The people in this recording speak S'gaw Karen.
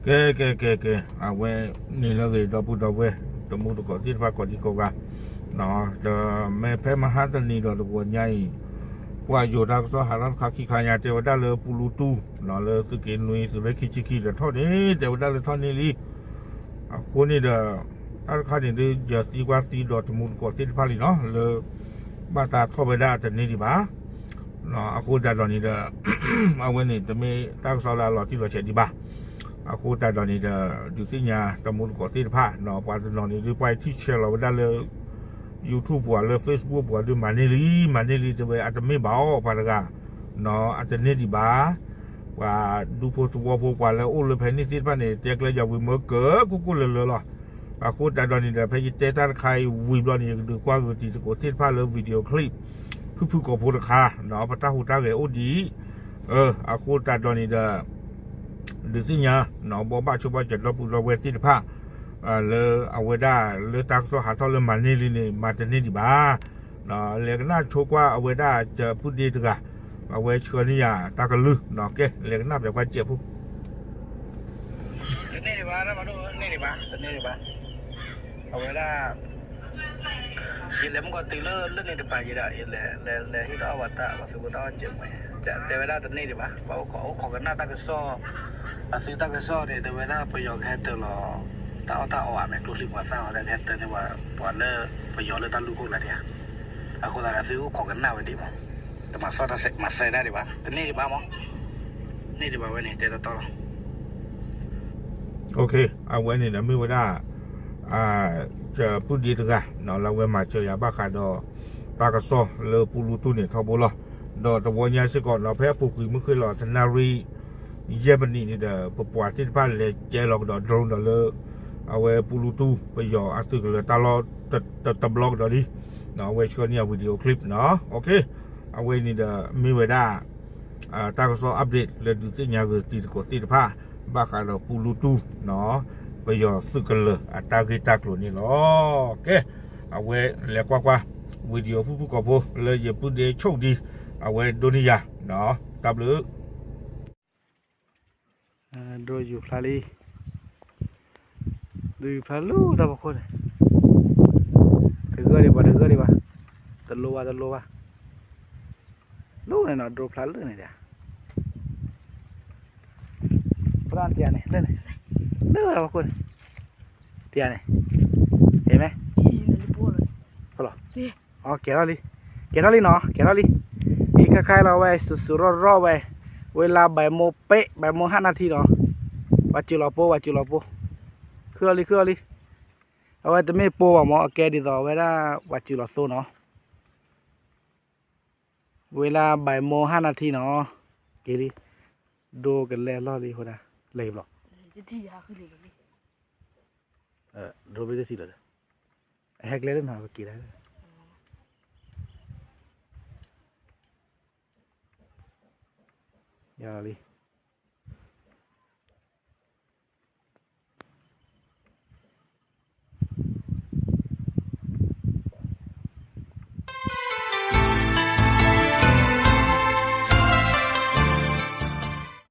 ကဲ ကဲ ကဲ ကဲ အဝဲန့ၣ်လၢအဂ့ၢ် ဒီပုၢ်ဒီဝဲၢ် တမူတကိးသ့ၣ်တဖၣ် ကိးဒံကိးဂၤ တမ့ၢ်ဖဲမဟါတနံၤဒီးတဂီၤညါအံၤ ပှၤယိၤတၢ်ကစီၣ်ဟးထီၣ်တခါခံခါညါ တဲဝဲဒၣ်လၢပူလူတူၢ် လၢသုးက့နွံ သုးရ့ၣ်ခံဆံခံဒီးထီၣ်န့ၣ် တဲဝဲဒၣ်လၢထီၣ်န့ၢ်လံ. အဃိန့ၣ်ဒီး တၢ်တခါန့ၣ်ဒုး ယသံကွၢ်သံဒီးတမူတကိးသ့ၣ်တဖၣ်လံနီၤ လၢ ဘၣ်တၢ်ထီၣ်ဝဲဒၣ်တန့ၢ်ဒံးဘၣ်. အဃိသတးဒီးန့ၣ်ဒီး အဝဲန့ၣ်တမ့ၢ်တၢ်ကစီၣ်လၢအလီၤတံၢ်လီၤဆဲးဒံးဘၣ်. အဃိသတးဒီးန့ၣ်ဒီး ဒုးသ့ၣ်ညါတမူတကိးသ့ၣ်တဖၣ် ပှၤတနီၤန့ၣ်ဒုး ပှၤထံၣ်ဆဲးလီၤဝဲဒၣ်လၢ YouTube ပူၤလၢ Facebook ပူၤဒုး မၤန့ၢ်လံ မၤန့ၢ်လံ တဲဝဲ အတမ့ၢ်ဘၣ်အီၤ ပှၤတဂၤ အတန့ၢ်ဒံးဘၣ်. ပှၤဒူဖိသဝီဖိ ပှၤလၢအိၣ်လၢဖဲန့ၣ်သ့ၣ်တဖၣ်န့ၣ် တဲကျဲယၤဝံၤမၢကၢကိၢ်ကိၢ်လၢလၢလီၤ. အဃိသတးဒီးန့ၣ်ဒီး ဖဲယတဲတၢ်တခါအံၤဝံၤဘျီန့ၣ် ယကဒုးကွၢ်ဂုာ်တံၤသကိးသ့ၣ်တဖၣ်လၢ video clip ဖုၣ်ဖုၣ်ကိာ်ဖိတခါ ပတၢ်ဟူးတၢ်ဂဲၤအိၣ်ဒံး အဃိသတးဒီးန့ၣ်ဒီး ဒုးသ့ၣ်ညါ ဘိးဘၣ်ဆိဘၣ်စၢၤဒီပုၢ်ဒီဝဲၢ်သ့ၣ်တဖၣ် လၢအဝဲဒၣ်လၢတၢ်ကစီၣ်ဟးထီၣ်လၢမၤန့ၢ်လံန့ၣ် မၤတန့ၢ်ဒံးဘၣ်. လဲၤကနၣ်ဆိကွၢ်အဝဲဒၣ်စၢၤပုၢ်ဒ့တဂၤ အဝဲဆှၢန့ၢ်ယၤတၢ်ကလုၢ် ကဲ လဲၤကနၣ်ပၠးကွၢ်စဲးဖိ တန့ၢ်ဒံးဘၣ် တန့ၢ်ဒံးဘၣ် တန့ၢ်ဒံးဘၣ် အဝဲဒၣ် ယလဲၤမုၢ်ကီၢ်တုၤလၢလၢန့ၣ်တပၤယဲဒီး ယလဲၤ လဲၤ လဲၤဟ့ၣ်ဒီးအီၣ်ဝဲတၢ် ပှၤသုးဖိတၢ်အီၣ်စဲးမး တဲဝဲဒၣ်တန့ၢ်ဒံးဘၣ် ပှၤအိၣ်ခိး အိၣ်ခိးကနၣ်တၢ်ကစီၣ် အသုတၢ်ကစီၣ်န့ၣ် တဲဝဲဒၣ်ပယီၤကဟဲတၢၤလီၤ တၢ်အီၣ်တၢ်အီဧါ မ့ၢ်ကျိချံမျိာ်သၣ်အီၤ ကဟဲတၢၤန့ၢ်ပှၤ ပှၤလၢပယီၤလၢတၢ်လူၢ်ခိၣ်ကျါဒံးဧါ အဃိသတးဒီးသုအိၣ်ခိးကနၣ်ဝဲဒံးမး တမၤသီၣ်တၢ်မၤစၢၤဒၣ်ဒံးဘၣ် တန့ၢ်ဒံးဘၣ်မး န့ၢ်ဒံးဘၣ်ဝဲန့ၣ် တဲတီတီလီၤ အဝဲန့ၣ်ဒီးမ့ၢ်ဝဲဒၣ် စၢၤပုၢ်ဒ့တဂၤ လၢအဝဲမၤစၢၤယၤဘၣ်ဃးဒီး တၢ်ကစီၣ်လၢပူလူတူၢ်န့ၣ်ထီဘိလီၤ. ဒီးတဝီညါစ့ၢ်ကီးနီၤ ဖဲအပူၤကွံာ်မုၢ်ဃ့ၢ်လီၤ တနၣ်ရံၣ် ယဲၢ်မံးနံးန့ၣ်ဒီး ပပှၤသ့ၣ်တဖၣ်လဲၤကဲလီၤကဒီး drone ဒီးလၢ အဝဲပူလူတူၢ် ပယီၤအသုးကလၢၤတၢ်လီၢ်တဘျီကဒီးလံ. အဝဲဆှၢန့ၢ်အ video clip နီၤ အဝဲန့ၣ်ဒီး မ့ၢ်ဝဲဒၣ် တၢ်ကစီၣ် update လၢဒုးသ့ၣ်ညါဂ့ၤတံၤသကိးသ့ၣ်တဖၣ် ဘၣ်ဃးဒီးပူလူတူၢ် ပယီၤသုးကလၢၤအတၢ်ဂ့ၢ်တၢ်ကျိၤန့ၣ်လီၤ. ကဲ အဝဲလဲၤကွၢ်ကွၢ် video ဖုၣ်ဖုၣ်ကိာ်ဖိ လၢယပုၢ်ဒ့ဆိၣ်ဒံး အဝဲဒိးန့ၢ်ယၤ တၢ်ဘျုး ဒိယူၤဖျါလံ ဒိယူၤဖျါလၢတၢ်ဖီခိၣ်န့ၣ် တဂၢၢ်ဒံးဘၣ် တဂၢၢ်ဒံးဘၣ် တလိၤဘၣ် တလိၤဘၣ် လၢန့ၣ်နီၤ ဒိဖျါလၢန့ၣ်ဒၣ် ဖျါတယၤန့ၣ် လၢန့ၣ် လၢတၢ်ဖီခိၣ်န့ၣ် တယၤန့ၣ် ဟ့ၣ်မ့ၢ် ဖီလီၤ ကဲထီၣ်လံ ကဲထီၣ်လံနီၤ ကဲထီၣ်လံ အံၤခါခါလီၤဝဲ စူၤစူၤရီၣ်ရီၣ်ဝဲ ဝဲလၢဘဲမိၢ်ပ့ၣ် ဘဲမိၢ်ဟါနၢ်ထံနီၤ ပှၤစူၤလီၤပိ ပှၤစူၤလီၤပိ ခုၣ်လီၤလံ ခုၣ်လီၤလံ အဝဲတမ့ၢ်ပိဘၣ်မ့ၢ် အကဲဒ်သိးဝဲဒၣ် ပှၤစူၤလီၤသိနီၤ ဝဲလၢဘဲမိၢ်ဟါနၢ်ထံနီၤ က့ၤလံ ဒိကလဲၤလီၢ်လံ အဃိဒၣ် လဲၤဘျီ ဒိဘ့ၣ်တထံၣ်လီၤ အဟဲကျဲလၢနီၤ ပက့ၤဒၣ် ယၤလံ